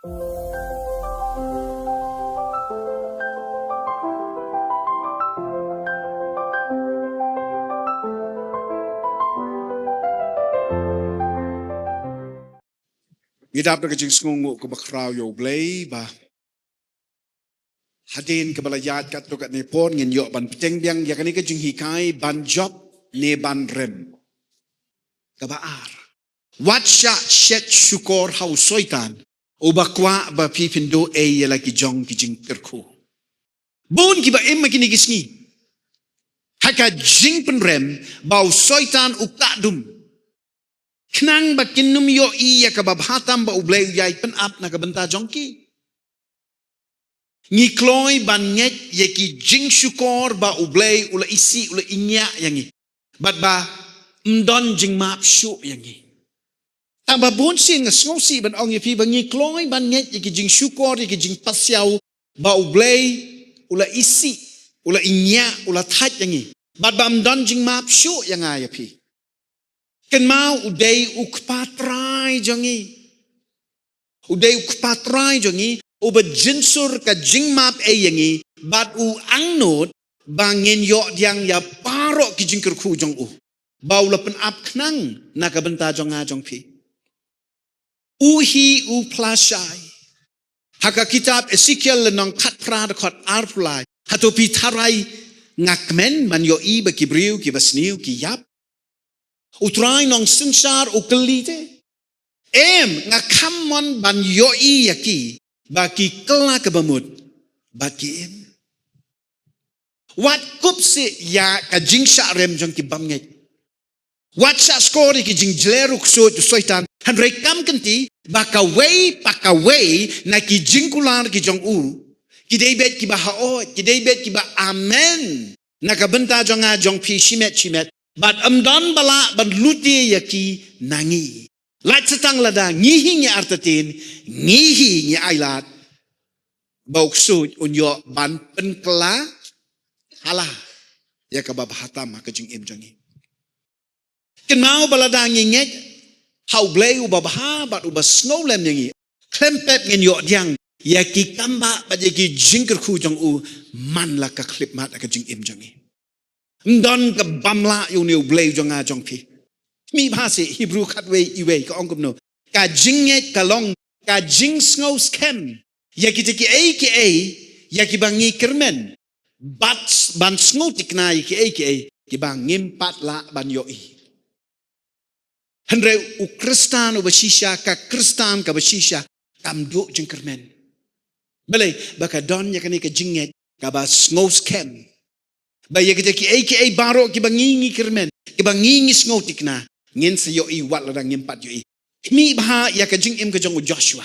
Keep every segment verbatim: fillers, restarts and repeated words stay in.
Ngi dap da ka jingsngewnguh kaba khraw ïa U Blei ba hadien kaba la ïaid katto katne por ngin ïoh ban bteng biang ïa kane ka jinghikai ban jop ne ban rem. Kaba ar. Wat shah shet shukor ha u Soitan uba kwah ba phi phin duh ei ïa la ki jong ki jingkyrkhu. Bun kiba im ha kine ki sngi ha ka jingpynrem ba u Soitan u kah dum. Khnang ba kin nym ïohi ïa kaba bha tam ba U Blei u ïai pynap na ka bynta jong ki. Ngi kloi ban ngeit ïa ki jingshukor ba U Blei u la isih, u la ingiah ïa ngi. Bad ba ym don jingmap shuh ïa ngi. Tang ba bun sien nga sngewsih ban ong ïa phi ba ngi kloi ban ngeit ïa ki jingshukor, ïa ki jingpasiaw ba U Blei u la isih, u la ingiah, u la thait ïa ngi. Bad ba ym don jingmap shuh ïa nga ïa phi. Kynmaw, u dei u Kpa Trai jong ngi. U dei u Kpa Trai jong ngi uba jynsur ka jingmap ei ïa ngi, bad u angnud ba ngin ïoh diang ïa baroh ki jingkyrkhu jong u ba u la pynap khnang na ka bynta jong nga jong phi. U hi u phla shai. Ha ka kitab Esekiel lynnong khatphra dkhot arphew lai. Hato phi tharai nga kmen ban ïohi ba ki briew kiba sniew ki ïap? U Trai nongsynshar u kylli te. Em, nga kham mon ban ïohi ïa ki ba ki kylla kaba mut bad ki im. Wat kup sih ïa ka jingshah rem jong ki bymngeit. Wat shah shkor ïa ki jingjler u ksuid u Soitan. Hynrei kam kynti ba kawei pa kawei na ki jingkular ki jong u, ki dei beit kiba haoid, ki dei beit kiba amen na ka bynta jong nga jong phi shimet shimet. Bad ym don ba lah ban lute ïa ki na ngi. Lait sa tang lada ngi hi ngi artatien, ngi hi ngi ailad, ba u ksuid un ïoh ban pynkylla hala ïa kaba bha tam ha ka jingim jong ngi. Kynmaw ba lada ngi ngeit ha U Blei uba bha bad uba sngewlem ïa ngi, khlem pep ngin ïoh diang ïa ki kambah bad ïa ki jingkyrkhu jong u man la ka khyllipmat ha ka jingim jong ngi. Ym don ka bym lah ïa une U Blei jong nga jong phi. Mih bha sih Hebru khatwei iwei ka ong kumno. Ka jingngeit ka long ka jingsngew skhem ïa kita kiei kiei ïa kiba ngi kyrmen. Bad ban sngewthikna ïa kiei kiei kiba ngim pat lah ban ïohi. Hynrei u Khristan uba shisha, ka Khristan kaba shisha, kam duh jingkyrmen. Balei? Ba ka don ïa kane ka jingngeit kaba sngewskhem. Ba ïa kita kiei kiei baroh kiba ngi ngi kyrmen, kiba ngi ngi sngewthikna, ngin sa ïohi wat lada ngim pat ïohi. Mih bha ïa ka jingim ka jong u Joshua.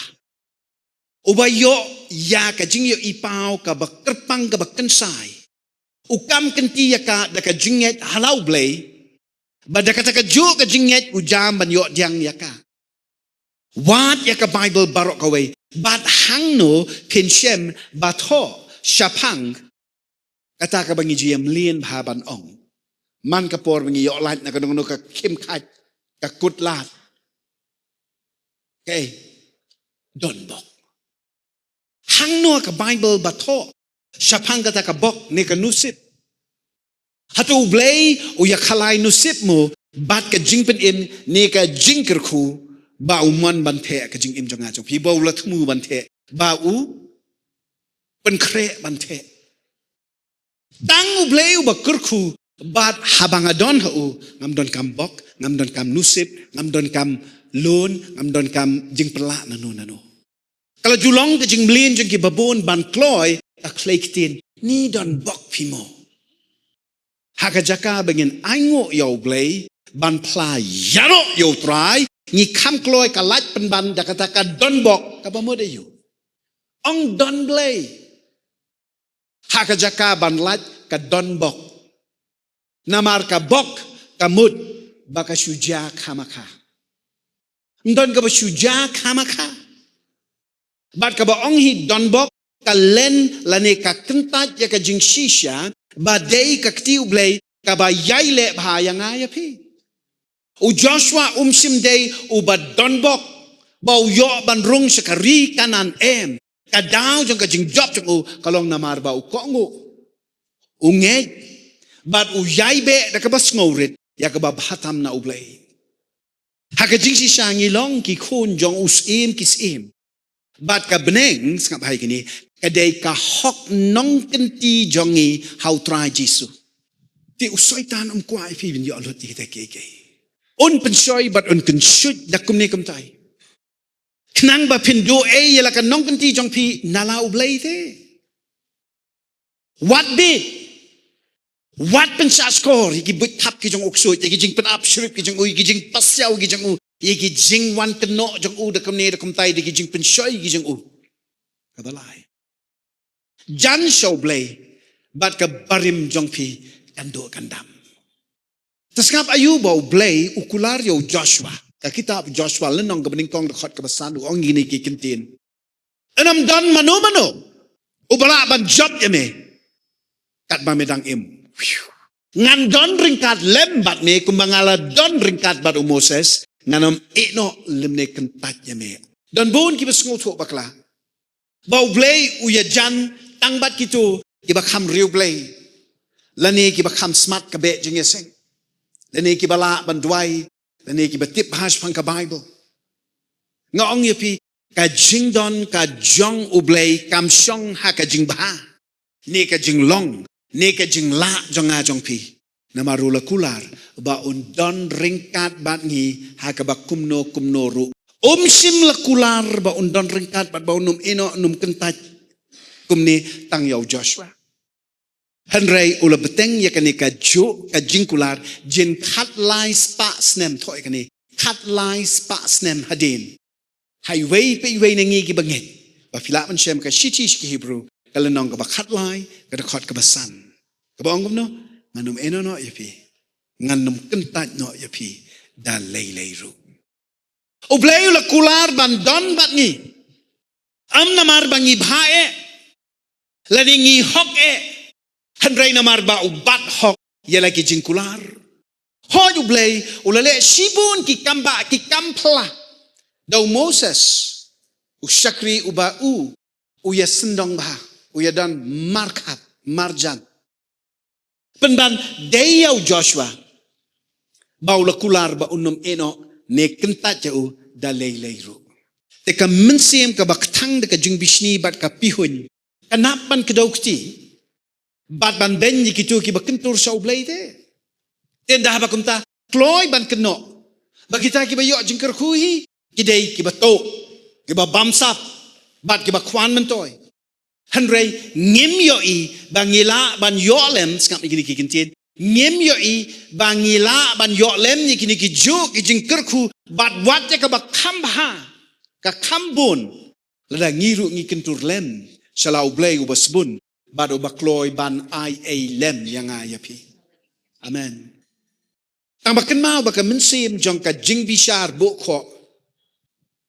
Uba ïoh ïa ka jingïohi paw kaba kyrpang kaba kynsai. U kam kynti ïa ka da ka jingngeit ha la U Blei. Bad da kata kajuh ka jingngeit u jam ban ïoh diang ïa ka. Wad ïa ka Baibl baroh kawei. Bad hangno phin shem ba thoh shaphang kata kaba ngi ju ïa mlien bha ban ong. Man ka por ba ngi ïoh lait na kano kano ka khim khait, ka kut lad. Kaei? Donbok. Hangno ka Baibl ba thoh shaphang kata ka bok ne ka nusip? Hato U Blei u ïa khalai nusip mo bad ka jingpynim ne ka jingkyrkhu ba u mon ban theh ka jingim jong nga jong phi, ba u la thmu ban theh, ba u pynkhreh ban theh? Tang U Blei uba kyrkhu, bad haba nga don ha u, ngam donkam bok, ngam donkam nusip, ngam donkam loan, ngam donkam jingpynlah nano nano. Ka la ju long ka jingmlien jong kiba bun ban kloi ka khlei ktien, ni donbok phi mo. Ha ka jaka ba ngin ainguh ïa U Blei ban phla ïaroh ïa U Trai, ngi kham kloi ka lait pynban da kata ka donbok kaba mut aïu? Ong don Blei. Ha ka jaka ban lait ka donbok. Namar ka bok ka mut ba ka shu jia khamakha. Ym don kaba shu jia khamakha. Bad kaba ong hi donbok ka len lane ka kyntait ïa ka jingshisha ba dei ka kti U Blei kaba ïai leh bha ïa nga ïa phi. U Joshua um shym dei uba donbok ba u ïoh ban rung sha ka ri Kanaan em. Ka daw jong ka jingjop jong u ka long namar ba u kohnguh, u ngeit, bad u ïai beh da kaba sngewrit ïa kaba bha tam na U Blei. Ha ka jingshisha ngi long ki khun jong u Syiem ki syiem. Bad ka bneng, sngap bha ïa kine, ka dei ka hok nongkynti jong ngi ha U Trai Jisu. Te u Soitan um kwah ïa phi ban ïoh lut ïa kita kiei kiei. Un pynshoi bad un kynshuh da kumne kumtai. Khnang ba phin duh ei ïa la ka nongkynti jong phi na la U Blei te. Wat bit. Wat pynshah skor ïa ki buit thap ki jong u ksuid, ïa ki jingpynap shrip ki jong u, ïa ki jingpasiaw ki jong u, ïa ki jingwan kynnoh jong u da kumne da kumtai, da ki jingpynshoi ki jong u. Kaba lai. Jan sha U Blei bad ka barim jong phi kan duh kan dam. Te sngap aïu ba U Blei u kular ïa u Joshua. Ka kitab Joshua lynnong kaba nyngkong dkhot kaba san u ong ïa kine ki kyntien. Ym don mano mano uba lah ban jop ïa me katba me dang im. Ngan don ryngkat lem bad me kumba nga la don ryngkat bad u Moses, ngan ym ïehnoh lymne kyntait ïa me. Don bun kiba sngewthuh bakla ba U Blei u ïajan tang bad kito kiba kham riewblei, lane kiba kham smat ka beh jingïaseng, lane kiba lah ban duwai, lane kiba tip bha shaphang ka Baibl. Nga ong ïa phi, ka jingdon ka jong U Blei kam shong ha ka jingbha, ne ka jinglong, ne ka jinglah jong nga jong phi. Namar u la kular ba un don ryngkat bad ngi ha kaba kumno kumno ruh. Um shym la kular ba un don ryngkat bad ba un ym ïehnoh, un ym kyntait kumne tang ïa u Joshua. Hynrei u la bteng ïa kane kajuh ka jingkular jin khatlai spah snem, thoh ïa kane, khatlai spah snem hadien. Ha iwei pa iwei na ngi kiba ngeit. Ba phi lah ban shem ka shithi sha ki Hebru, ka lynnong kaba khatlai, ka dkhot kaba san. Kaba ong kumno, ngan ym ïehnoh noh ïa phi. Ngan ym kyntait noh ïa phi da lei lei ruh. U Blei u la kular ban don bad ngi. Ym namar ba ngi bha eh, lane ngi hok eh, hynrei namar ba u bat hok ïa la ki jingkular. Hooid, U Blei u la leh shibun ki kam bah, ki kam phylla da u Moses, u shakri uba u, u ïasyndong bha, u ïadon markhap marjan. Pynban dei ïa u Joshua ba u la kular ba un ym ïehnoh ne kyntait ïa u da lei lei ruh. Te ka mynsiem kaba kthang da ka jingbishni bad ka pihuiñ ka nap ban kdew kti bad ban beiñ ïa kito kiba kyntur sha U Blei te. Te ynda haba kumta, kloi ban kynnoh ba kita kiba ïoh jingkyrkhu hi ki dei kiba tuh, kiba bamsap bad kiba kwah myntoi. Hynrei ngim ïohi ba ngi lah ban ïoh lem, sngap ïa kine ki kyntien, ngim ïohi ba ngi lah ban ïoh lem ïa kine kijuh ki jingkyrkhu bad wat ïa kaba kham bha, ka kham bun, lada ngi ruh ngi kyntur lem sha la U Blei uba sbun bad uba kloi ban ai ei lem ïa nga ïa phi. Amen. Tang ba kynmaw ba ka mynsiem jong ka jingbishar buh khoh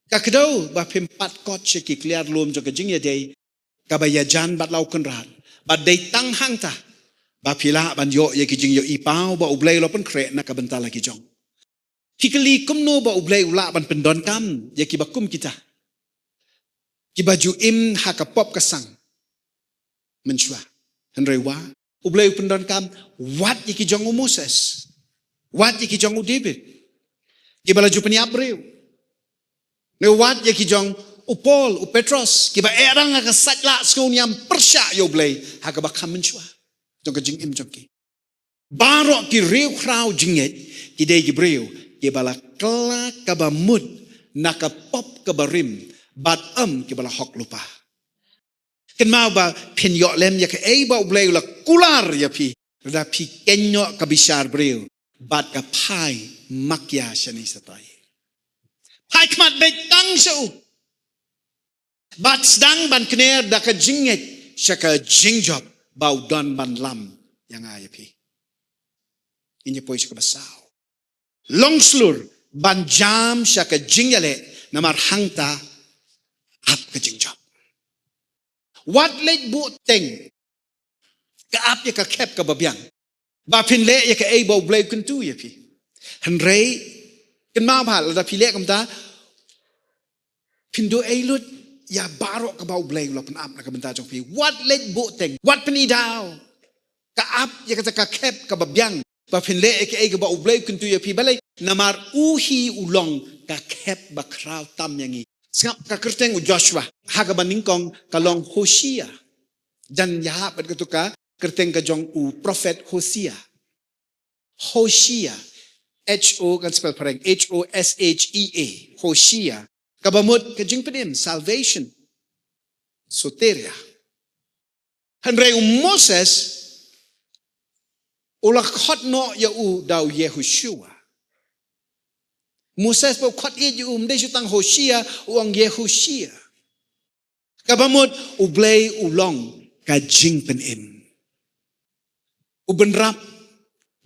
ka kdew ba phim pat kot sha ki kliar lum jong ka jingïadei kaba ïajan bad la u Kynrad. Bad dei tang hangta ba phi lah ban ïoh ïa ki jingïohi paw ba U Blei u la pynkhreh na ka bynta la ki jong. Phi kylli kumno ba U Blei u lah ban pyndonkam ïa kiba kum kita, kiba ju im ha ka pop ka sang mynshuwa. Hynrei wa, U Blei u pyndonkam wat ïa ki jong u Moses, wat ïa ki jong u David, kiba la ju pynïap briew, ne wat ïa ki jong u Paul, u Petros, kiba eh rang ha ka saitlah sngewniam pyrshah ïa U Blei ha kaba kham mynshuwa jong ka jingim jong ki. Baroh ki riewkhraw jingngeit ki dei ki briew kiba la kylla kaba mut na ka pop kaba rim bad ym kiba la hok lypa. Kynmaw ba phin ïoh lem ïa kaei ba U Blei u la kular ïa phi lada phi kynnoh ka bishar briew bad ka phai makia shane shatai. Phai khmat beit tang sha u bad sdang ban kner da ka jingngeit sha ka jingjop ba u don ban lam ïa nga ïa phi. Ngin ïa poi sha kaba saw. Long shlur ban jam sha ka jingïaleh, namar hangta ap ka jingjop. Wat leit buh teng ka ap ïa ka khep kaba biang ba phin leh ïa kaei ba U Blei u kyntu ïa phi. Hynrei kynmaw bha, lada phi leh kumta, Phin duh ei lut ïa baroh kaba U Blei u la pynap na ka bynta jong phi. Wat leit buhteng, wat pyni daw. Ka ap ïa kata ka khep kaba biang ba phin leh ïa kaei kaba U Blei u kyntu ïa phi, balei? Namar u hi u long ka khep ba khraw tam ïa ngi. Sngap, ka kyrteng u Joshua ha kaba nyngkong ka long Hoshea. Jan ïa ha bad katu ka kyrteng ka jong u prophet Hosea. Hoshea. H O, kan spell phareng, H O S H E A. Hoshea. Kaba mut ka jingpynim, salvation. Soteria. Hynrei u Moses u la khot noh ïa u da u Yehoshua. Moses ba u khot ïa u, ym dei shu tang Hoshea, u ong Yehoshua. Kaba mut U Blei u long ka jingpynim. U bynrap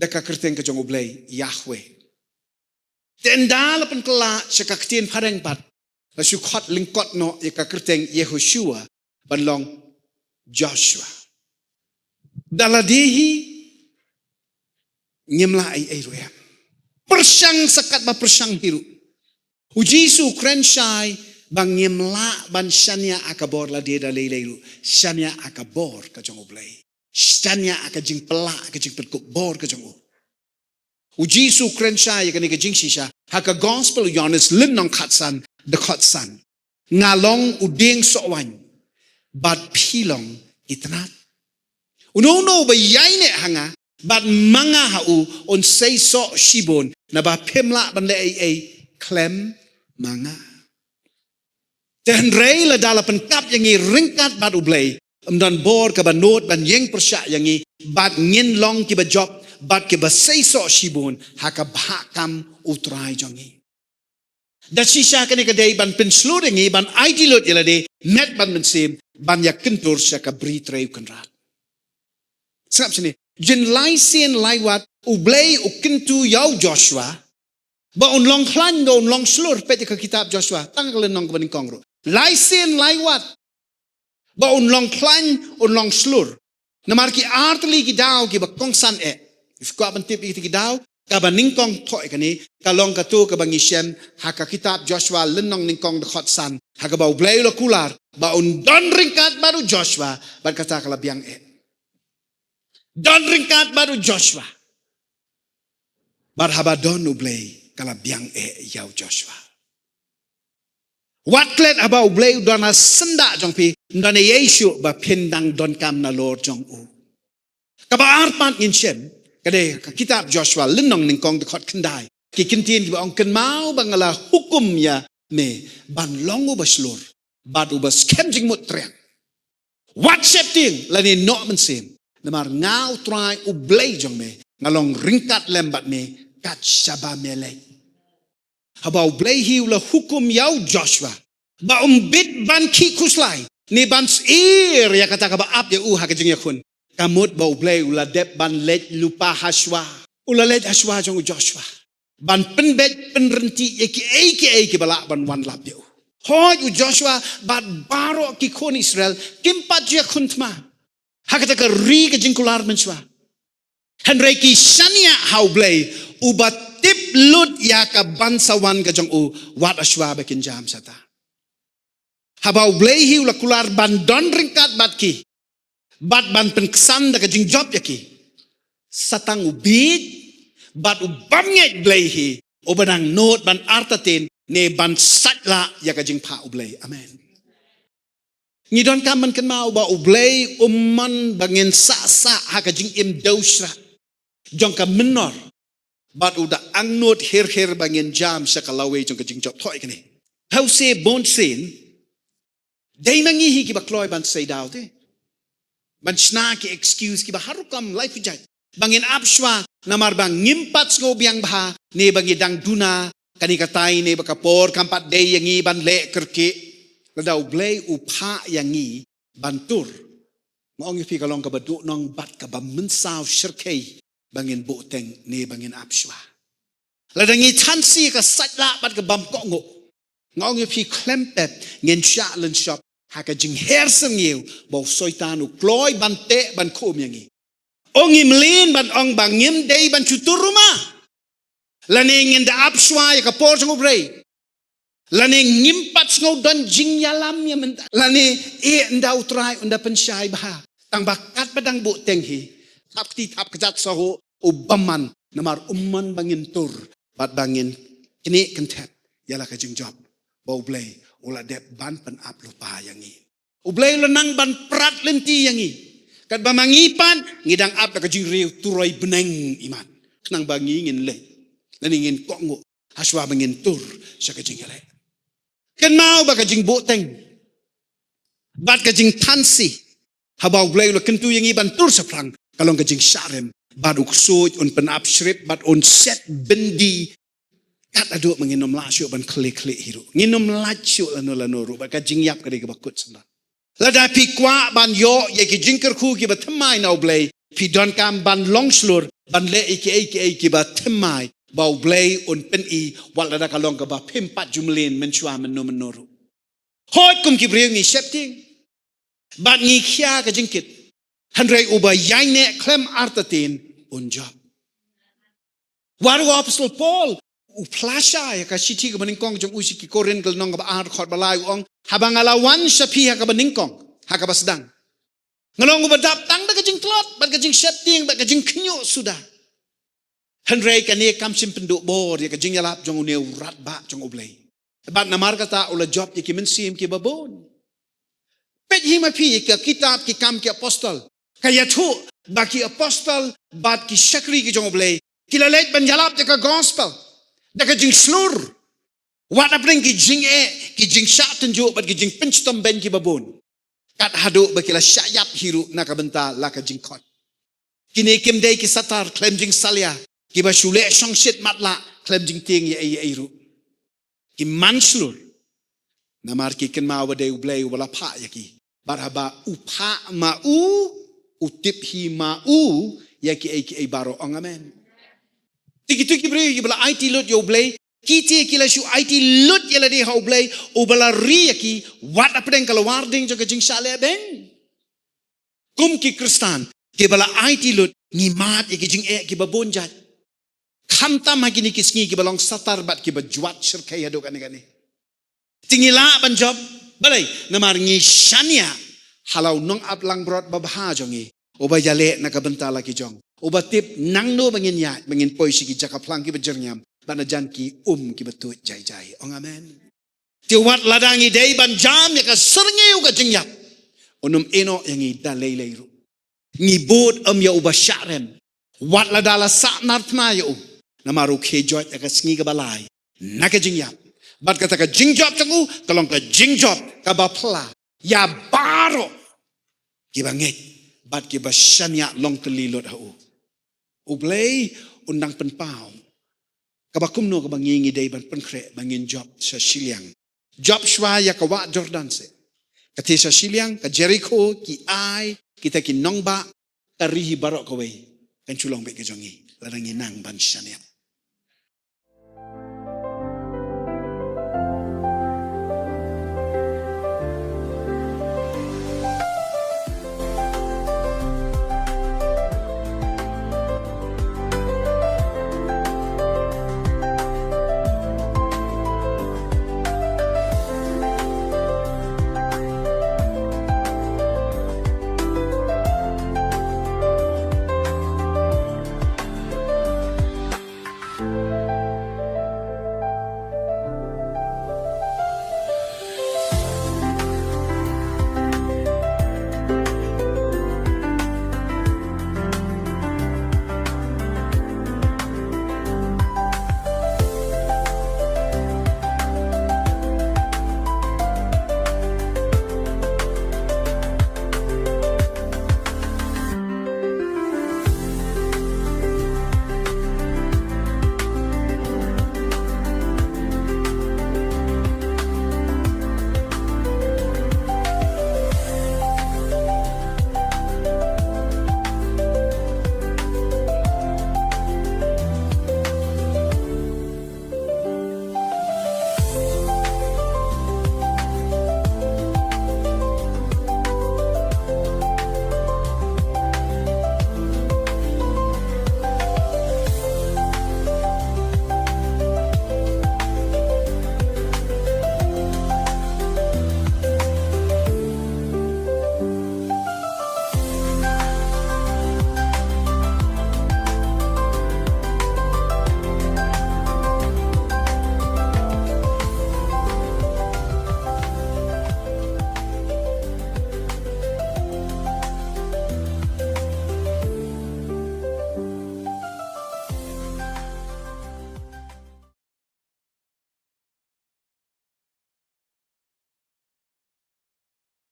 da ka kyrteng ka jong U Blei, Yahweh. Te ynda la pynkylla sha ka ktien phareng pat, la shu khot lyngkot noh ïa ka kyrteng Yehoshua ban long Joshua. Da lade hi ngim lah ei ei ruh em. Pyrshang sa katba pyrshang hi ruh, U Jisu u kren shai ba ngim lah ban shaniah ha ka bor lade da lei lei ruh. Shaniah ha ka bor ka jong U Blei. Shaniah ha ka jingpyllait, ha ka jingpynkup bor ka jong u. U Jisu u kren shai ïa kane ka jingshisha ha ka Gospel u Ïoannis lynnong khatsan, dkhot san. Nga long u dieng soh waiñ bad phi long ki tnat. Uno uno uba ïaineh ha nga bad ma nga ha u, un sei soh shibun, naba phim lah ban leh ei ei khlem ma nga. Te hynrei lada la pynkap ïa ngi ryngkat bad U Blei, ym don bor kaba nud ban ïeng pyrshah ïa ngi, bad ngin long kiba jop bad kiba sei soh shibun ha ka bhah kam U Trai jong ngi. Da shisha kane ka dei ban pynshlur ïa ngi ban aiti lut ïa lade, met bad mynsiem, ban ïa kyntur sha ka bri trei u Kynrad. Sngap shane, jin lai sien lai wat U Blei u kyntu ïa u Joshua ba un long khlaiñ, ba un long shlur. Peit ïa ka kitab Joshua, tang ka lynnong kaba nyngkong ruh. Lai sien lai wat ba un long khlaiñ, un long shlur. Namar ki artylli ki daw kiba kongsan eh. Phi kwah ban tip ïa kita ki daw? Kaba nyngkong thoh ïa kane, ka long katu kaba ngi shem ha ka kitab Joshua lynnong nyngkong dkhot san. Ha kaba U Blei u la kular ba un don ryngkat bad u Joshua, bad kata ka la biang eh. Don ryngkat bad u Joshua. Bad haba don U Blei ka la biang eh ïa u Joshua. Wat klet haba U Blei u don ha syndah jong phi, ym don ei ei shuh ba phin dang donkam nalor jong u. Kaba ar pat ngin shem ka dei ka kitab Joshua lynnong nyngkong dkhot khyndai. Ki kyntien kiba ong, kynmaw ba nga la hukum ïa me ban long uba shlur bad uba skhem jingmut triang. Wat sheptieng lane noh mynsiem, namar nga U Trai U Blei jong me, nga long ryngkat lem bad me kat shaba me leit. Haba U Blei hi u la hukum ïa u Joshua ba um bit ban khih khuslai ne ban syier ïa kata kaba ap ïa u ha ka jingïakhun, ka mut ba U Blei u la dep ban leit lypa hashwa. U la leit hashwa jong u Joshua ban pynbeit pynryntih ïa kiei kiei kiba lah ban wan lap ïa u. Hooid, u Joshua bad baroh ki khun Israel kim pat ju ïakhun thma ha kata ka ri ka jingkular mynshuwa. Hynrei ki shaniah ha U Blei uba tip lut ïa ka ban sa wan ka jong u, wat hashwa ba kin jam shata. Haba U Blei hi u la kular ban don ryngkat bad ki bad ban pynksan da ka jingjop ïa ki, sa tang u bieit bad u bymngeit Blei hi uba dang nud ban artatien ne ban sait lah ïa ka jingphah U Blei. Amen. Ngi donkam ban kynmaw ba U Blei um mon ba ngin sah sah ha ka jingim dewshrah jong ka mynnor, bad u da angnud her her ba ngin jam sha ka lawei jong ka jingjop. Thoh ïa kane. Hawse bun sien dei ma ngi hi kiba kloi ban sei daw te, ban shna ki excuse kiba har rukom lai pujait ba ngin ap shuwa namar ba ngim pat sngew biang bha ne ba ngi dang duna kane katai ne ba ka por kam pat dei ïa ngi ban leh kyrkieh. Lada U Blei u phah ïa ngi ban tur, nga ong ïa phi ka long kaba duhnong bad kaba mynsaw shyrkhei ba ngin buhteng ne ba ngin ap shuwa. Lada ngi than sih ka sait lah bad ka bam kohnguh, nga ong ïa phi khlem pep ngin shah lynshop ha ka jingher syrngiew ba u Soitan u kloi ban teh ban khum ïa ngi. Ong ngim lin ban ong ba ngim dei ban shu tur ruh ma, lane ngin da ap shuwa ïa ka por jong U Blei. Lane ngim pat sngew don jingïalam ïa mynta. Lane, eh, ynda u Trai un da pynshai bha. Tang ba katba dang buhteng hi, thap kti thap kjat sa ho, u bymman, namar um mon ba ngin tur bad ba ngin knieh kynthep ïa la ka jingjop ba U Blei u la dep ban pynap lypa ïa ngi. U Blei u la nang ban prat lynti ïa ngi. Katba ma ngi pat ngi dang ap da ka jingriew turoi bneng imat, khnang ba ngi ngin leh lane ngin kohnguh hashwa ba ngin tur sha ka jingïaleh. Kynmaw ba ka jingbuhteng bad ka jingthansi haba U Blei u la kyntu ïa ngi ban tur shaphrang, ka long ka jingshah rem. Bad u ksuid un pynap shrip bad un set byndi. Kat haduh ma ngin ym lah shuh ban khlieh khlieh hi ruh, ngin ym lah shuh lano lano ruh, bad ka jingïap ka dei kaba kut sngewbha. Lada phi kwah ban ïoh ïa ki jingkyrkhu kiba thymmai na U Blei, phi donkam ban long shlur ban leh ïa kiei kiei kiba thymmai ba U Blei un pyni, wat lada ka long kaba phim pat ju mlien mynshuwa mynno mynno ruh. Hooid, kum ki briew ngi sheptieng bad ngi khia ka jingkit, hynrei uba ïaineh khlem artatien un jop. Wat u apostol Paul u phla sha ïa ka shithi kaba nyngkong jong u sha ki Korinth, ka lynnong kaba ar, dkhot ba lai, u ong, haba nga la wan sha phi ha kaba nyngkong, ha kaba sdang, nga long uba dap tang da ka jingtlot bad ka jingsheptieng bad ka jingkhynñiuh suda. Hynrei kane kam shym pynduh bor ïa ka jingïalap jong une u rangbah jong U Blei. Bad namar kata u la jop ïa ki mynsiem kiba bun. Peit hi ma phi ïa ka kitab Ki Kam ki Apostol, ka ïathuh ba ki apostol bad ki shakri ki jong U Blei ki la leit ban ïalap ïa ka gospel da ka jingshlur, wat hapdeng ki jingeh, ki jingshah tynjuh bad ki jingpynshitom beiñ kiba bun, kat haduh ba ki la shah ïap hi ruh na ka bynta la ka jingkhot. Kine kim dei ki satar khlem jingsalia, kiba shu leh shongshit matlah khlem jingtieng ïa ei ïa ei ruh. Ki man shlur namar ki kynmaw ba dei U Blei uba la phah ïa ki. Bad haba u phah ma u, u tip hi ma u ïa kiei kiei baroh. Ong amen. Te kito ki briew kiba la aiti lut ïa U Blei, kita ki la shu aiti lut ïa lade ha U Blei uba la ri ïa ki, wat hapdeng ka lawar ding jong ka jingshah leh beiñ. Kum ki Khristan kiba la aiti lut, ngi mad ïa ki jingeh kiba bun jait, khamtam ha kine ki sngi kiba long satar bad kiba jwat shyrkhei haduh kane kane. Te ngi lah ban jop. Balei? Namar ngi shaniah ha la u nongaplangbrot babha jong ngi, uba ïaleh na ka bynta la ki jong, uba tip nangno ba ngin ïaid, ba ngin poi sha ki jaka phlang kiba jyrngiam bad na jan ki um kiba tuid jai jai. Ong amen. Te wat lada ngi dei ban jam ïa ka syrngiew ka jingïap, un ym ïehnoh ïa ngi da lei lei ruh. Ngi bud ym ïa uba shah rem, wat lada la sahnarphna ïa u, namar u khie joit ïa ka sngi kaba lai na ka jingïap. Bad kata ka jingjop jong u ka long ka jingjop kaba phylla ïa baroh kiba ngeit bad kiba shaniah long tylli lut ha u. U Blei un dang pynpaw kaba kumno kaba ngi, ngi dei ban pynkhreh ba ngin jop sha shiliang. Jop shuwa ïa ka wah Jordan seh. Ka thie sha shiliang, ka Jerikho, ki Ai, kita ki nongbah, ka ri hi baroh kawei kan shu long beit ka jong ngi lada ngi nang ban shaniah.